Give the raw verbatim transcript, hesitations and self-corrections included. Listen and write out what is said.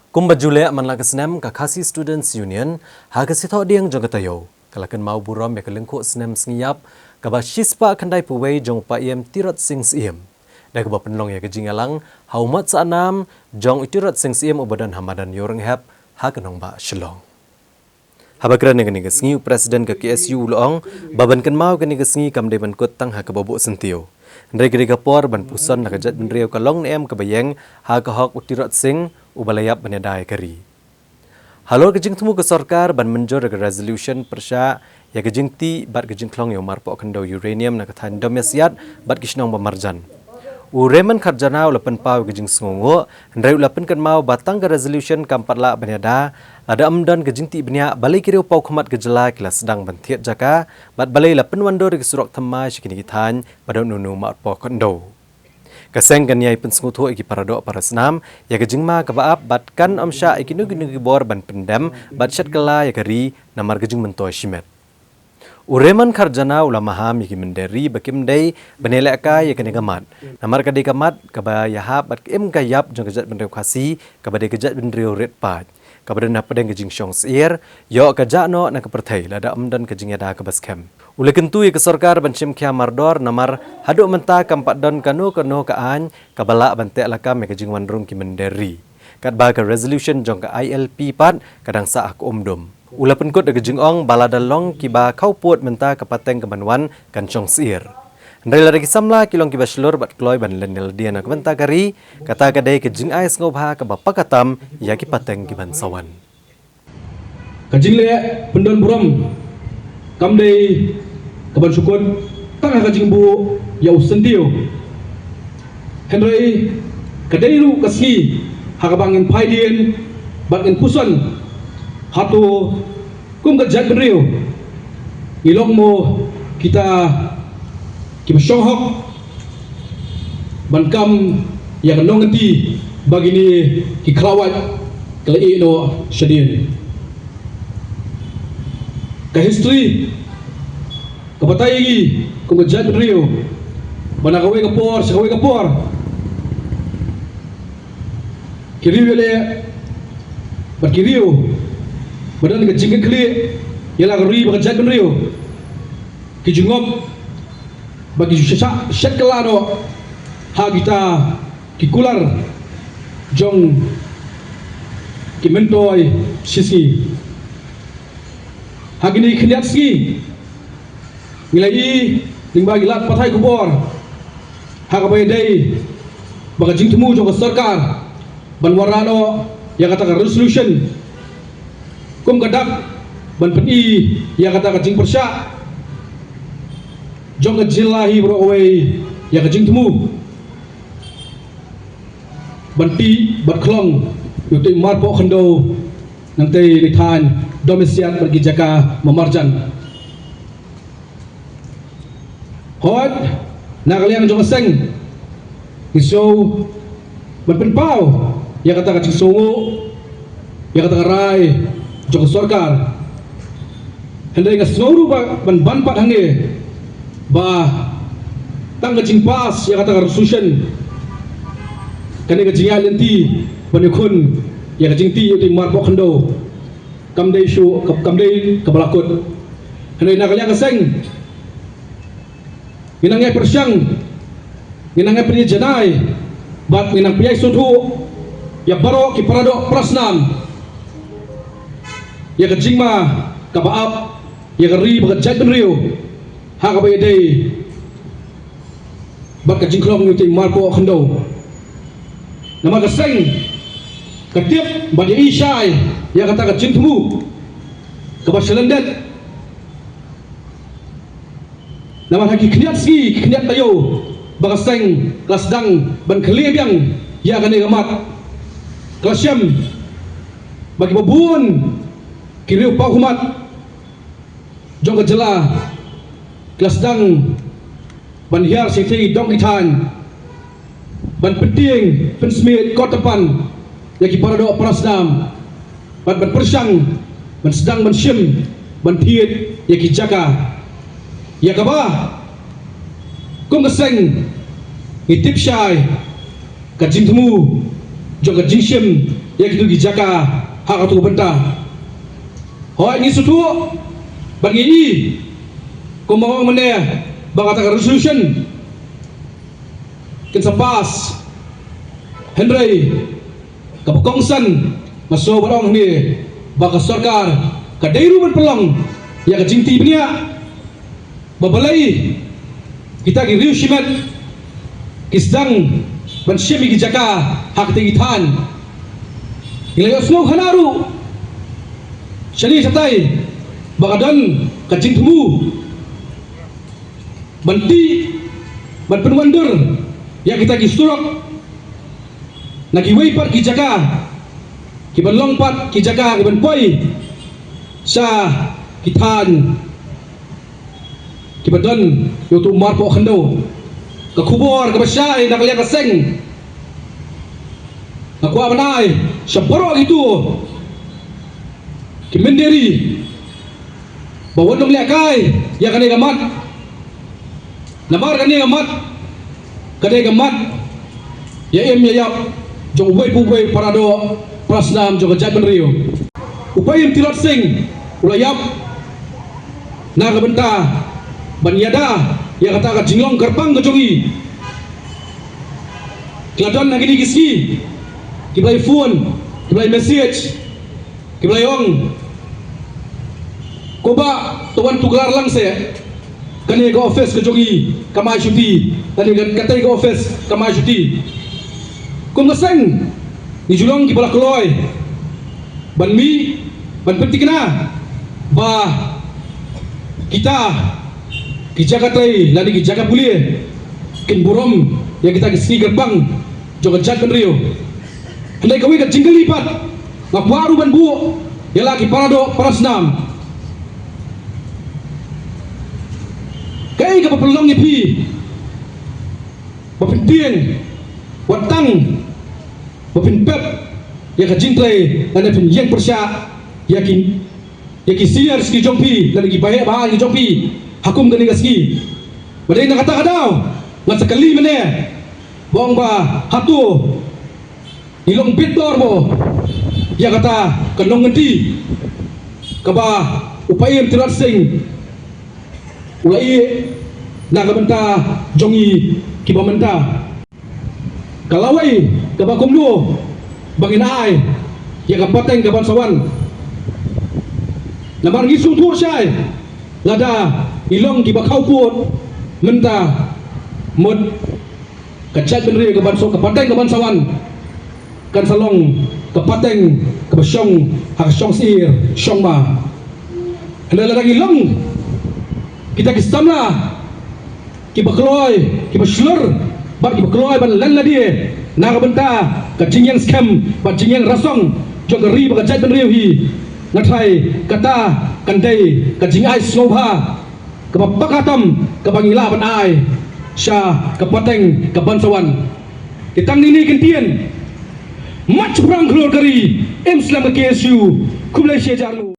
Kumba ju leh man la ka snem, ka Khasi Students Union ha ka Sngi Thohdieng jong ka taïew ka la kynmaw burom ïa ka lyngkhuh snem sngi ïap kaba shispah khyndai phew wei jong u Paiem Tirot Sing Syiem, da kaba pynlong ïa ka jingïalang ha u Mot Sahnam jong u Tirot Sing Syiem uba don ha madan Ïewrynghep ha ka nongbah Shillong. Haba kren ïa kane ka sngi, u President ka K S U u la ong ba ban kynmaw kane ka sngi kam dei ban kut tang ha kaba buh syntiew, hynrei ka dei ka por ban puson na ka jaitbynriew ka long ne em kaba ïeng ha ka hok u Tirot Sing uba la ïap ban ïada ïa ka ri. Halor ka jingthmu ka sorkar ban mynjur ïa ka resolution pyrshah ïa ka jingtih bad ka jingkhlong ïa u marpoh khyndew uranium na ka thaiñ Domiasiat bad ki shnong ba marjan, u Raymond Kharjana u la pynpaw ïa ka jingsngewnguh, hynrei u la pynkynmaw ba tang ka resolution kam pat lah ban ïada lada ym don ka jingtih bniah balei ki riewpawkhmat ka jylla ki la sdang ban thied jaka bad balei la pynwandur ïa ki surok thymmai sha kine ki thaiñ ba don une u marpoh khyndew. Ka seng kan ïai pynsngewthuh ïa ki paradoh parasnam ïa ka jingma kaba ap bad kan ym shah ïa kino kino ki bor ban pyndem bad shet kylla ïa ka ri namar ka jingmyntoi shimet. U Raymond Kharjana u la maham ïa ki mynder ri ba kim dei ban ïalehkai ïa kane ka mat, namar ka dei ka mat kaba ïahap bad ka im ka ïap jong ka jaitbynriew Khasi kaba dei ka jaitbynriew rit paid kaba don hapdeng ka jingshong syiar, ïoh ka jah noh na ka pyrthei lada ym don ka jingïada kaba skhem. U la kyntu ïa ka sorkar ban shim khia mardor namar haduh mynta kam pat don kano kano ka aiñ kaba lah ban tehlakam ïa ka jingwan rung ki mynder ri, katba ka resolution jong ka I L P pat ka dang sah ha ka um dum. U la pynkut da ka jingong ba lada long kiba khawpud mynta ka pateng ka ban wan kan shong syiar. Hynrei lada ki samla ki long kiba shlur bad kloi ban len ïa lade na ka bynta ka ri, kata ka dei ka jingai sngewbha kaba paka tam ïa ki pateng ki ban sa wan. Ka jingleh pyndon burom kam dei ka ban shu kut tang ha ka jingbuh ïa u syntiew, hynrei ka dei ruh ka sngi ha kaba ngin phai dien bad ngin puson hato kum ka jaitbynriew ngi long mo kita kiba shong hok ban kam ïa ka nongkynti ba kine ki khlawait ki la ïeh noh shadien. Ka history ka batai ïa ngi kum ka jaitbynriew ba na kawei ka por sha kawei ka por ki riew ïaleh bad ki riew ba don ka jingkitkhlieh ïa la ka ri bad ka jaitbynriew ki ju ngop bad ki ju shet, shet kylla noh ha kita ki kular jong ki myntoi shisngi. Ha kine ki khyndiat sngi ngi la ïohi lyngba ki lad pathai khubor ha kaba ïadei bad ka jingthmu jong ka sorkar ban wanrah noh ïa kata ka resolution kum ka dak ban pyni ïa kata ka jingpyrshah jong ka jylla hi baroh kawei ïa ka jingthmu ban tih bad khlong ïa utei u marpoh khyndew nangtei na thaiñ Domiasiat bad ki jaka marjan. Hooid, na ka liang jong ka seng ngi sngew ban pynpaw ïa kata ka jingsngewnguh ïa kata ka rai jong ka sorkar. Hynrei nga sngew ruh ba ban ban pat hangne ba tang ka jingpass ïa kata ka resolution, kane ka jingïaid lynti ban ïakhun ïa ka jingtih ïa utei u marpoh khyndew kam dei shuh, kam, kam dei kaba la kut. Hynrei na ka liang ka seng ngi nang ïai pyrshang, ngi nang ïai pynïaid janai bad ngi nang pynïaid sngewthuh ïa baroh ki paradoh parasnam ïa ka jingma kaba ap ïa ka ri bad ka jaitbynriew ha kaba ïadei bad ka jingkhlong ïa utei u marpoh khyndew. Namar ka seng ka tip bad ïa i shai ïa kata ka jingthmu kaba shalyndet. Namar ha ki khyndiat sngi, ki khyndiat taïew ba ka seng ka la sdang ban kylli biang ïa kane ka mat, ka la shem ba kiba bun ki riewpawkhmat jong ka jylla ki la sdang ban hiar sha ki dong ki thaiñ ban pyntieng pynsmiej kot tympan ïa ki paradoh parasnam bad ban pyrshang ban sdang ban shim ban thied ïa ki jaka ïa kaba kum ka seng ngi tip shai ka jingthmu jong ka jingshim ïa kito ki jaka ha kato ka bynta. Hooid, ngi sngewthuh bad ngi i kumba ong mynne ba kata ka resolution kan sa pass. Hynrei kaba kongsan, nga sngew ban ong hangne ba ka sorkar ka dei ruh ban pynlong ïa ka jingtip bniah ba balei kita ki riew shimet ki sdang ban shim ïa ki jaka ha kita ki thaiñ. Ngi la ïohsngew khana ruh shane shatai ba ka don ka jingthmu ban tih, ban pynwandur ïa kita ki surok na kiwei pat ki jaka, kiban long pat ki jaka kiban poi sha ki thaiñ kiba don ïa uto u marpoh khyndew. Ka khubor kaba shai na ka liang ka seng nga kwah ban ai sha baroh kito ki mynder ri ba wat nym lehkai ïa kane ka mat. Namar kane ka mat ka dei ka mat ïa im ïa ïap jong uwei pa uwei para doh para snam jong ka jaitbynriew. U Paiem Tirot Sing u la ïap na ka bynta ban ïada ïa kata ka jinglong kyrpang ka jong ngi. Ki la don ha kine ki sngi kiba la phone, kiba la message, kiba la ong, ko bah, to wan tuklar lang seh. Kane ka office ka jong ngi kam ai shuti, kane ka, katei ka office kam ai shuti. Kum ka seng ngi ju long kiba la kloi ban mih ban pynthikna ba kita ki jaka trei lane ki jaka pule kin burom ïa kita ki sngi kyrpang jong ka jaitbynriew. Hynrei kawei ka jingkylli pat nga kwah ruh ban buh ïa la ki para doh para snam. Kaei kaba pynlong ïa phi ba phin tieng wat tang ba phin pep ïa ka jingtrei lane phin ïeng pyrshah ïa ki, ïa ki seniors ki jong phi lane ki baheh bahaiñ ki jong phi ha kum kane ka sngi? Ba dei na kata ka daw ngan sa kylli mynne ba ong ba hato ngi long bit dor mo ïa kata ka nongkynti kaba u Paiem Tirot Sing u la ïeh na ka bynta jong ngi kiba mynta. Ka lawei kaba kumno ba ngin ai ïa ka pateng kaban sa wan? Namar ngi sngewthuh shai lada ngi long kiba khawpud mynta, mut ka jaitbynriew kaban sa, ka pateng kaban sa wan kan sa long ka pateng kaba shong ha ka shongsyier shongma. Hynrei lada ngi long kita ki samla kiba kloi, kiba shlur bad kiba kloi ban len lade na ka bynta ka jingïeng skhem bad jingïeng rasong jong ka ri bad ka jaitbynriew hi, nga tharai kata kan dei ka jingai sngewbha kaba paka tam kaba ngi lah ban ai sha ka pateng kaban sa wan. Te tang ngi ne kin tien, mat shaphrang khlur ka ri, im slem ka K S U. Khublei shihajar nguh.